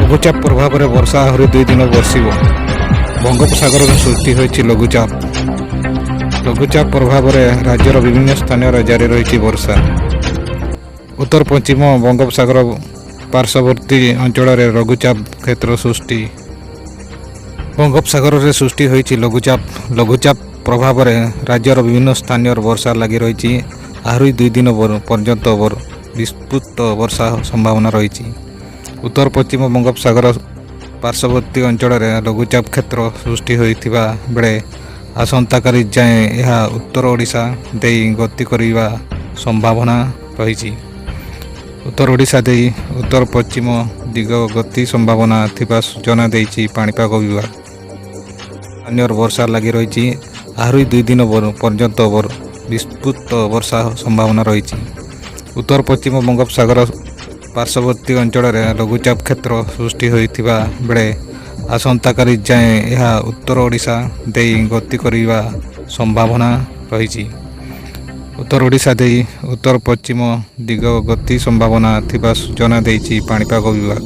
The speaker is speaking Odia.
ଲଘୁଚାପ ପ୍ରଭାବରେ ବର୍ଷା ଆହୁରି 2 ଦିନ ବର୍ଷିବ। ବଙ୍ଗୋପସାଗରରେ ସୃଷ୍ଟି ହୋଇଛି ଲଘୁଚାପ। ଲଘୁଚାପ ପ୍ରଭାବରେ ରାଜ୍ୟର ବିଭିନ୍ନ ସ୍ଥାନରେ ଜାରି ରହିଛି ବର୍ଷା। ଉତ୍ତର ପଶ୍ଚିମ ବଙ୍ଗୋପସାଗର ପାର୍ଶ୍ୱବର୍ତ୍ତୀ ଅଞ୍ଚଳରେ ଲଘୁଚାପ କ୍ଷେତ୍ର ସୃଷ୍ଟି। ବଙ୍ଗୋପସାଗରରେ ସୃଷ୍ଟି ହୋଇଛି ଲଘୁଚାପ। ଲଘୁଚାପ ପ୍ରଭାବରେ ରାଜ୍ୟର ବିଭିନ୍ନ ସ୍ଥାନରେ ବର୍ଷା ଲାଗି ରହିଛି। ଆହୁରି 2 ଦିନ ପର୍ଯ୍ୟନ୍ତ ବିସ୍ତୃତ ବର୍ଷା ସମ୍ଭାବନା ରହିଛି। ଉତ୍ତର ପଶ୍ଚିମ ବଙ୍ଗୋପସାଗର ପାର୍ଶ୍ୱବର୍ତ୍ତୀ ଅଞ୍ଚଳରେ ଲଘୁଚାପ କ୍ଷେତ୍ର ସୃଷ୍ଟି ହୋଇଥିବା ବେଳେ ଆସନ୍ତାକାଲି ଯାଏଁ ଏହା ଉତ୍ତର ଓଡ଼ିଶା ଦେଇ ଗତି କରିବା ସମ୍ଭାବନା ରହିଛି। ଉତ୍ତର ଓଡ଼ିଶା ଦେଇ ଉତ୍ତର ପଶ୍ଚିମ ଦିଗ ଗତି ସମ୍ଭାବନା ଥିବା ସୂଚନା ଦେଇଛି ପାଣିପାଗ ବିଭାଗ। ସ୍ଥାନୀୟ ବର୍ଷା ଲାଗି ରହିଛି। ଆହୁରି 2 ଦିନ ପର୍ଯ୍ୟନ୍ତ ବିସ୍ତୃତ ବର୍ଷା ସମ୍ଭାବନା ରହିଛି। ଉତ୍ତର ପଶ୍ଚିମ ବଙ୍ଗୋପସାଗର ପାର୍ଶ୍ୱବର୍ତ୍ତୀ ଅଞ୍ଚଳରେ ଲଘୁଚାପ କ୍ଷେତ୍ର ସୃଷ୍ଟି ହୋଇଥିବା ବେଳେ ଆସନ୍ତାକାଲି ଯାଏଁ ଏହା ଉତ୍ତର ଓଡ଼ିଶା ଦେଇ ଗତି କରିବା ସମ୍ଭାବନା ରହିଛି। ଉତ୍ତର ଓଡ଼ିଶା ଦେଇ ଉତ୍ତର ପଶ୍ଚିମ ଦିଗ ଗତି ସମ୍ଭାବନା ଥିବା ସୂଚନା ଦେଇଛି ପାଣିପାଗ ବିଭାଗ।